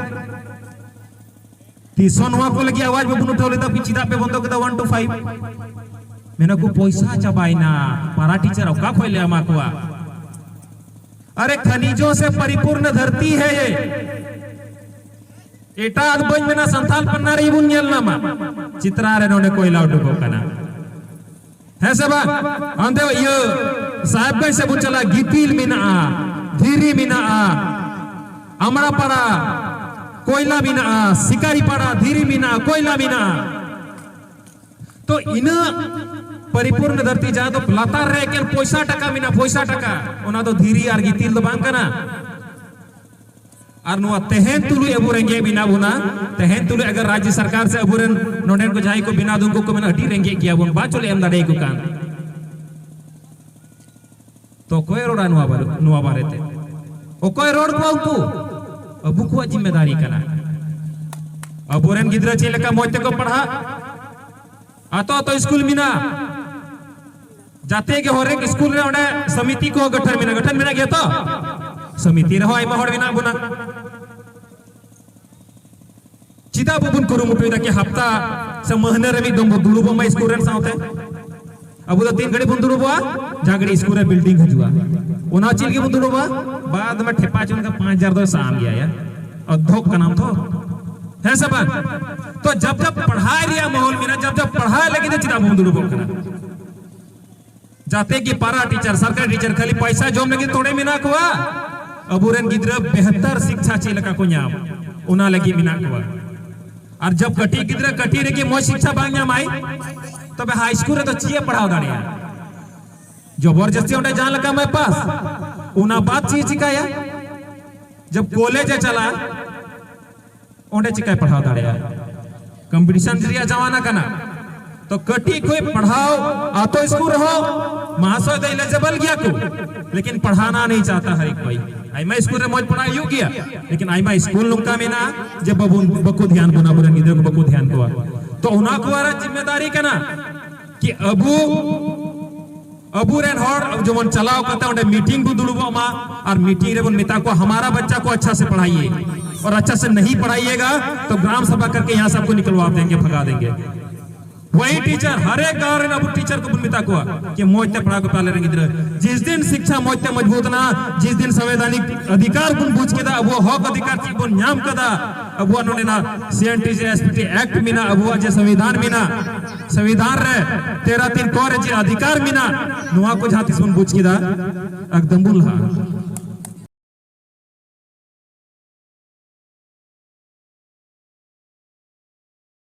ᱛᱤᱥᱦᱚᱸ ᱱᱚᱣᱟ ᱠᱚ ᱞᱟᱹᱜᱤᱫ ᱟᱣᱟᱡ ᱵᱟᱵᱚᱱ ᱩᱴᱷᱟᱹᱣ ᱞᱮᱫᱟ, ᱪᱮᱫᱟᱜ ᱯᱮ ᱵᱚᱱᱫᱚ ᱠᱮᱫᱟ ᱚᱣᱟᱱ ᱴᱩ ᱯᱷᱟᱭᱤᱵᱷ? ᱢᱮᱱᱟ ᱠᱚ ᱯᱚᱭᱥᱟ ᱪᱟᱵᱟᱭᱮᱱᱟ, ᱯᱟᱨᱟ ᱴᱤᱪᱟᱨ ᱚᱠᱟ ᱠᱷᱚᱡ ᱞᱮ ᱮᱢᱟ ᱠᱚᱣᱟ? ᱟᱨᱮ ᱠᱷᱟᱱᱤᱡᱚ ᱥᱮ ᱯᱚᱨᱤᱯᱩᱨᱱ ᱫᱷᱟᱹᱨᱛᱤ ᱦᱮ ᱭᱮ᱾ ᱮᱴᱟᱜ ᱵᱟᱹᱧ ᱢᱮᱱᱟ, ᱥᱟᱱᱛᱟᱞ ᱯᱟᱱᱱᱟ ᱨᱮ ᱵᱚᱱ ᱧᱮᱞ ᱧᱟᱢᱟ, ᱪᱤᱛᱨᱟ ᱨᱮ ᱱᱚᱰᱮ ᱠᱚᱭᱞᱟ ᱩᱰᱩᱠᱚᱜ ᱠᱟᱱᱟ᱾ ᱦᱮᱸ ᱥᱮ ᱵᱟᱝ? ᱚᱱᱛᱮ ᱤᱭᱟᱹ ᱥᱟᱦᱮᱵᱽᱜᱚᱸᱡᱽ ᱥᱮᱫ ᱵᱚᱱ ᱪᱟᱞᱟᱜᱼᱟ, ᱜᱤᱛᱤᱞ ᱢᱮᱱᱟᱜᱼᱟ, ᱫᱷᱤᱨᱤ ᱢᱮᱱᱟᱜᱼᱟ, ᱟᱢᱲᱟᱯᱟᱲᱟ ᱠᱚᱭᱞᱟ ᱢᱮᱱᱟᱜᱼᱟ, ᱥᱤᱠᱟᱨᱤᱯᱟᱲᱟ ᱫᱷᱤᱨᱤ ᱢᱮᱱᱟᱜᱼᱟ, ᱠᱚᱭᱞᱟ ᱢᱮᱱᱟᱜᱼᱟ᱾ ᱛᱚ ᱤᱱᱟᱹᱜ ᱯᱚᱨᱤᱯᱩᱨᱱ ᱫᱷᱟᱹᱨᱛᱤ, ᱡᱟᱦᱟᱸ ᱫᱚ ᱞᱟᱛᱟᱨ ᱨᱮ ᱮᱠᱮᱱ ᱯᱚᱭᱥᱟ ᱴᱟᱠᱟ ᱢᱮᱱᱟᱜᱼᱟ, ᱯᱚᱭᱥᱟ ᱴᱟᱠᱟ, ᱚᱱᱟ ᱫᱚ ᱫᱷᱤᱨᱤ ᱟᱨ ᱜᱤᱛᱤᱞ ᱫᱚ ᱵᱟᱝ ᱠᱟᱱᱟ᱾ ᱟᱨ ᱱᱚᱣᱟ ᱛᱮᱦᱮᱧ ᱛᱩᱞᱩᱡ ᱟᱵᱚ ᱨᱮᱸᱜᱮᱡ ᱢᱮᱱᱟᱜ ᱵᱚᱱᱟ, ᱛᱮᱦᱮᱧ ᱛᱩᱞᱩᱡ ᱟᱜᱟᱨ ᱨᱟᱡᱽᱡᱚ ᱥᱚᱨᱠᱟᱨ ᱥᱮ ᱟᱵᱚᱨᱮᱱ ᱱᱚᱰᱮᱱ ᱠᱚ ᱡᱟᱦᱟᱸᱭ ᱠᱚ ᱵᱮᱱᱟᱣ ᱫᱚ ᱩᱱᱠᱩ ᱠᱚ ᱢᱮᱱᱟ ᱟᱹᱰᱤ ᱨᱮᱸᱜᱮᱡ ᱜᱮᱭᱟ ᱵᱚᱱ, ᱵᱟᱝ ᱪᱚᱞᱮ ᱮᱢ ᱫᱟᱲᱮ ᱟᱠᱚ ᱠᱟᱱ᱾ ᱛᱚ ᱚᱠᱚᱭ ᱨᱚᱲᱟ ᱱᱚᱣᱟ ᱵᱟᱨᱮ, ᱱᱚᱣᱟ ᱵᱟᱨᱮᱛᱮ? ᱚᱠᱚᱭ ᱨᱚᱲ ᱠᱚᱣᱟ ᱩᱱᱠᱩ? ᱟᱵᱚ ᱠᱚᱣᱟᱜ ᱡᱤᱢᱢᱮᱫᱟᱨᱤ ᱠᱟᱱᱟ᱾ ᱟᱵᱚᱨᱮᱱ ᱜᱤᱫᱽᱨᱟᱹ ᱪᱮᱫ ᱞᱮᱠᱟ ᱢᱚᱡᱽ ᱛᱮᱠᱚ ᱯᱟᱲᱦᱟᱜ, ᱟᱛᱚ ᱟᱛᱚ ᱥᱠᱩᱞ ᱢᱮᱱᱟᱜᱼᱟ, ᱡᱟᱛᱮ ᱜᱮ ᱦᱚᱨᱮᱠ ᱥᱠᱩᱞ ᱨᱮ ᱚᱸᱰᱮ ᱥᱚᱢᱤᱛᱤ ᱠᱚ ᱜᱚᱴᱷᱚᱱ ᱢᱮᱱᱟᱜᱼᱟ, ᱜᱚᱴᱷᱚᱱ ᱢᱮᱱᱟᱜ ᱜᱮᱭᱟ ᱛᱚ? ᱥᱚᱢᱤᱛᱤ ᱨᱮᱦᱚᱸ ᱟᱭᱢᱟ ᱦᱚᱲ ᱢᱮᱱᱟᱜ ᱵᱚᱱᱟ᱾ ᱪᱮᱫᱟᱜ ᱵᱟᱵᱚᱱ ᱠᱩᱨᱩᱢᱩᱴᱩᱭᱮᱫᱟ ᱠᱤ ᱦᱟᱯᱛᱟ ᱥᱮ ᱢᱟᱹᱦᱱᱟᱹ ᱨᱮ ᱢᱤᱫ ᱫᱚᱢ ᱵᱚ ᱫᱩᱲᱩᱵᱚᱜ ᱢᱟ ᱥᱠᱩᱞ ᱨᱮᱱ ᱥᱟᱶᱛᱮ? ᱟᱵᱚ ᱫᱚ ᱛᱤᱱ ᱜᱷᱟᱹᱲᱤᱡ ᱵᱚᱱ ᱫᱩᱲᱩᱵᱚᱜᱼᱟ? ᱡᱟᱦᱟᱸ ᱜᱷᱟᱹᱲᱤᱡ ᱥᱠᱩᱞ ᱨᱮ ᱵᱤᱞᱰᱤᱝ ᱦᱤᱡᱩᱜᱼᱟ᱾ ᱚᱱᱟ ᱪᱮᱫ ᱞᱟᱹᱜᱤᱫ ᱵᱚᱱ ᱫᱩᱲᱩᱵᱚᱜᱼᱟ? ᱵᱟᱫ ᱢᱮ ᱴᱷᱮᱯᱟ ᱪᱚᱱ ᱠᱟ ᱯᱟᱸᱪ ᱦᱟᱡᱟᱨ ᱫᱚ ᱥᱟᱢ ᱜᱮᱭᱟ ᱭᱟ᱾ ᱚᱫᱽᱫᱷᱚᱠ ᱠᱟᱱᱟᱢ ᱛᱚ, ᱦᱮᱸ ᱥᱮ ᱵᱟᱝ? ᱛᱚ ᱡᱟᱵ ᱡᱟᱵ ᱯᱟᱲᱦᱟᱭ ᱨᱮᱭᱟᱜ ᱢᱟᱦᱚᱞ ᱢᱮᱱᱟᱜᱼᱟ, ᱡᱟᱵ ᱡᱟᱵ ᱯᱟᱲᱦᱟᱭ ᱞᱟᱹᱜᱤᱫ ᱫᱚ ᱪᱮᱫᱟᱜ ᱵᱚᱱ ᱫᱩᱲᱩᱵᱚᱜ ᱠᱟᱱᱟ? ᱡᱟᱛᱮ ᱠᱤ ᱯᱟᱨᱟ ᱴᱤᱪᱟᱨ, ᱥᱚᱨᱠᱟᱨᱤ ᱴᱤᱪᱟᱨ ᱠᱷᱟᱹᱞᱤ ᱯᱚᱭᱥᱟ ᱡᱚᱢ ᱞᱟᱹᱜᱤᱫ ᱛᱷᱚᱲᱮ ᱢᱮᱱᱟᱜ ᱠᱚᱣᱟ᱾ ᱟᱵᱚᱨᱮᱱ ᱜᱤᱫᱽᱨᱟᱹ ᱵᱮᱦᱛᱟᱨ ᱥᱤᱠᱪᱷᱟ ᱪᱮᱫ ᱞᱮᱠᱟ ᱠᱚ ᱧᱟᱢ, ᱚᱱᱟ ᱞᱟᱹᱜᱤᱫ ᱢᱮᱱᱟᱜ ᱠᱚᱣᱟ᱾ ᱟᱨ ᱡᱟᱵ ᱠᱟᱹᱴᱤᱡ ᱜᱤᱫᱽᱨᱟᱹ ᱠᱟᱹᱴᱤᱡ ᱨᱮᱜᱮ ᱢᱚᱡᱽ ᱥᱤᱠᱪᱷᱟ ᱵᱟᱝ ᱧᱟᱢᱟᱭ, ᱛᱚᱵᱮ ᱦᱟᱭ ᱥᱠᱩᱞ ᱨᱮᱫᱚ ᱪᱮᱫ ᱮ ᱯᱟᱲᱦᱟᱣ ᱫᱟᱲᱮᱭᱟᱜᱼᱟ? ᱡᱚᱵᱚᱨᱡᱚᱥᱛᱤ ᱚᱸᱰᱮ ᱡᱟᱦᱟᱸ ᱞᱮᱠᱟ ᱢᱟᱭ ᱯᱟᱥ, ᱚᱱᱟ ᱵᱟᱫ ᱪᱮᱫ ᱮ ᱪᱤᱠᱟᱭᱟ? ᱡᱟᱵ ᱠᱚᱞᱮᱡᱽ ᱮ ᱪᱟᱞᱟᱜᱼᱟ, ᱚᱸᱰᱮ ᱪᱤᱠᱟᱭ ᱯᱟᱲᱦᱟᱣ ᱫᱟᱲᱮᱭᱟᱜᱼᱟ? ᱠᱚᱢᱯᱤᱴᱤᱥᱚᱱ ᱨᱮᱭᱟᱜ ᱡᱟᱢᱟᱱᱟ ᱠᱟᱱᱟ᱾ ᱛᱚ ᱠᱟᱹᱴᱤᱡ ᱠᱷᱚᱱ ᱯᱟᱲᱦᱟᱣ, ᱟᱛᱳ ᱥᱠᱩᱞ ᱨᱮᱦᱚᱸ ᱢᱟᱦᱟᱥᱚᱭ ᱫᱚ ᱮᱞᱤᱡᱤᱵᱚᱞ ᱜᱮᱭᱟ ᱠᱚ, ᱞᱮᱠᱤᱱ ᱯᱟᱲᱦᱟᱣ ᱱᱟ ᱱᱤᱭ ᱪᱟᱦᱛᱟ ᱦᱟᱨ ᱮᱠ ᱠᱚᱭ᱾ ᱟᱭᱢᱟ ᱥᱠᱩᱞ ᱨᱮ ᱢᱚᱡᱽ ᱯᱟᱲᱦᱟᱣ ᱦᱩᱭᱩᱜ ᱜᱮᱭᱟ, ᱞᱮᱠᱤᱱ ᱟᱭᱢᱟ ᱥᱠᱩᱞ ᱱᱚᱝᱠᱟ ᱢᱮᱱᱟᱜᱼᱟ ᱡᱮ ᱵᱟᱵᱚᱱ, ᱵᱟᱠᱚ ᱫᱷᱮᱭᱟᱱ ᱵᱚᱱᱟ, ᱟᱵᱚᱨᱮᱱ ᱜᱤᱫᱽᱨᱟᱹ ᱠᱚ ᱵᱟᱠᱚ ᱫᱷᱮᱭᱟᱱ ᱠᱚᱣᱟ᱾ ᱛᱚ ᱚᱱᱟ ᱠᱚ ᱟᱨ ᱡᱤᱢᱢᱮᱫᱟᱨᱤ ᱠᱟᱱᱟ ᱠᱤ ᱟᱵᱚ ᱟᱵᱚᱨᱮᱱ ᱦᱚᱲ ᱡᱮᱢᱚᱱ ᱪᱟᱞᱟᱣ ᱠᱟᱛᱮ ᱚᱸᱰᱮ ᱢᱤᱴᱤᱝ ᱵᱚ ᱫᱩᱲᱩᱵᱚᱜ ᱢᱟ, ᱟᱨ ᱢᱤᱴᱤᱝ ᱨᱮᱵᱚᱱ ᱢᱮᱛᱟ ᱠᱚᱣᱟ, "ᱦᱟᱢᱟᱨᱟ ᱵᱟᱪᱪᱟ ᱠᱚ ᱟᱪᱪᱷᱟ ᱥᱮ ᱯᱟᱲᱦᱟᱤᱭᱮ, ᱟᱨ ᱟᱪᱪᱷᱟ ᱥᱮ ᱱᱟᱦᱤ ᱯᱟᱲᱦᱟᱤᱭᱮᱜᱟ ᱛᱚ ᱜᱨᱟᱢ ᱥᱟᱵᱷᱟ ᱠᱟᱨᱠᱮ ᱭᱟᱦᱟᱸ ᱥᱮ ᱟᱯᱠᱚ ᱱᱤᱠᱚᱞᱣᱟ ᱫᱮᱝᱜᱮ, ᱵᱷᱟᱜᱟ ᱫᱮᱝᱜᱮ᱾" ᱣᱟᱦᱤ ᱴᱤᱪᱟᱨ, ᱦᱟᱨ ᱮᱠ ᱜᱟᱸᱣ ᱨᱮᱱ ᱟᱵᱚ ᱴᱤᱪᱟᱨ ᱠᱚᱵᱚᱱ ᱢᱮᱛᱟ ᱠᱚᱣᱟ ᱠᱤ ᱢᱚᱡᱽ ᱛᱮ ᱯᱟᱲᱦᱟᱣ ᱠᱚᱯᱮ ᱟᱞᱮ ᱨᱮᱱ ᱜᱤᱫᱽᱨᱟᱹ᱾ ᱡᱤᱥ ᱫᱤᱱ ᱥᱤᱠᱪᱷᱟ ᱢᱚᱡᱽ ᱛᱮ ᱢᱚᱡᱽᱵᱩᱛ ᱮᱱᱟ, ᱡᱤᱥ ᱫᱤᱱ ᱥᱚᱝᱵᱤᱫᱷᱟᱱᱤᱠ ᱚᱫᱷᱤᱠᱟᱨ ᱵᱚᱱ ᱵᱩᱡᱽ ᱠᱮᱫᱟ, ᱟᱵᱚᱣᱟᱜ ᱦᱚᱠ ᱚᱫᱷᱤᱠᱟᱨ ᱪᱮᱫ ᱵᱚᱱ ᱧᱟᱢ ᱠᱟᱫᱟ, ᱟᱵᱚᱣᱟᱜ ᱱᱚᱰᱮᱱᱟᱜ ᱥᱤ ᱮᱱ ᱴᱤ ᱡᱮ ᱮᱥ ᱯᱤ ᱴᱤ ᱮᱠᱴ ᱢᱮᱱᱟᱜ, ᱟᱵᱚᱣᱟᱜ ᱡᱮ ᱥᱚᱝᱵᱤᱫᱷᱟᱱ ᱢᱮᱱᱟᱜ, ᱥᱚᱝᱵᱤᱫᱷᱟᱱ ᱨᱮ ᱛᱮᱨᱚ ᱛᱤᱱ ᱠᱚ ᱨᱮ ᱡᱮ ᱚᱫᱷᱤᱠᱟᱨ ᱢᱮᱱᱟᱜ, ᱱᱚᱣᱟ ᱠᱚ ᱡᱟᱦᱟᱸ ᱛᱤᱥ ᱵᱚᱱ ᱵᱩᱡᱽ ᱠᱮᱫᱟ, ᱮᱠᱫᱚᱢ ᱵᱚᱱ ᱞᱟᱦᱟᱜᱼᱟ᱾